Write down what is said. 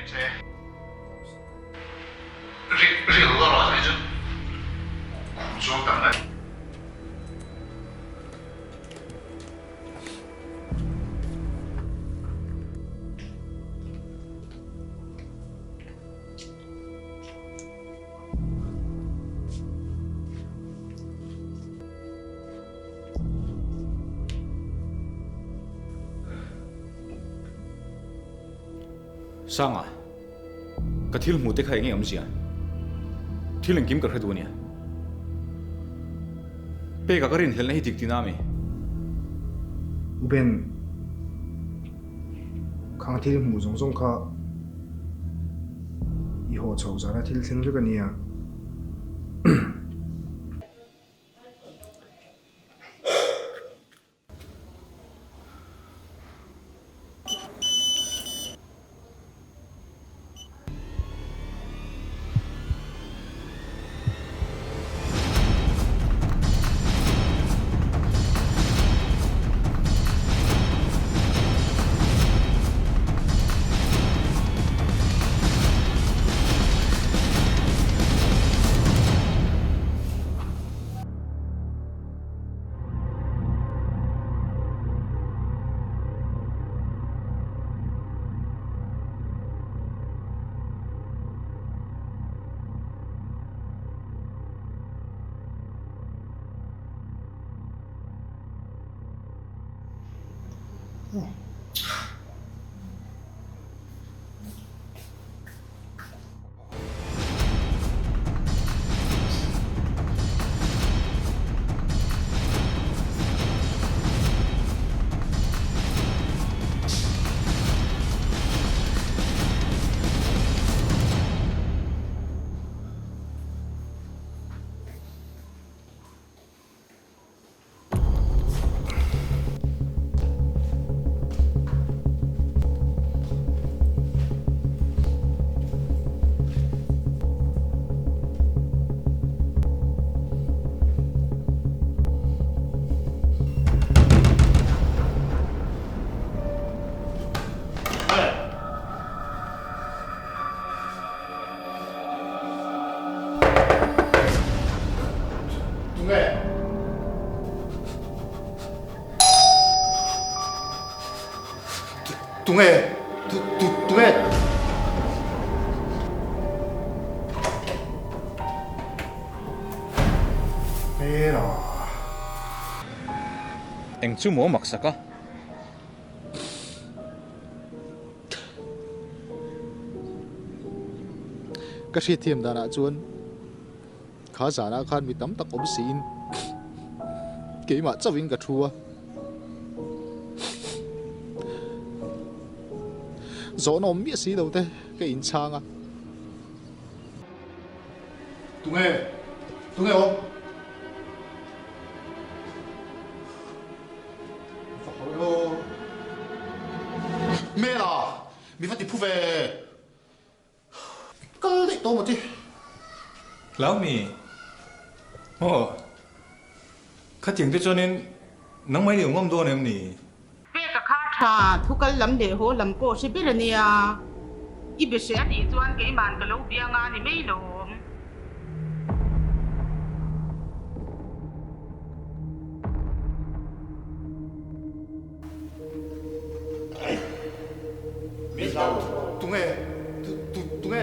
ngen che. Rilru a rawh zai chu khum chuang tam mai. Sanga, ka thil hmuh te kha enge awmzia? Thil engkim ka hre duh ania. Peka ka rinhlelhna hi dik tina ami? U Ben, khang thil hmuh zawng zawng kha i haw chhoh zana thil thleng vek ania. Tunge? Tunge? Tunge? Hmela. Eng chu maw maksak a? Ka hriatthiam danah chuan kha zanah khan mi tam tak awm siin keimah chauhin ka thu a. Zawhna awm miah si lo te ka inchhang a. Tunge? Tunge awm? Hmela, mi va ti phu ve. Kal daih tawh maw ti? Hlau mi? Aw, khatiang te chuanin nangmah i lo ngam dawn em ni? Peka kha tha, thu kal lam leh haw lam pawh hre ber a nia. I be hre a nih chuan keiman ka lo biang a ni mai lawm. Tunge? Tunge?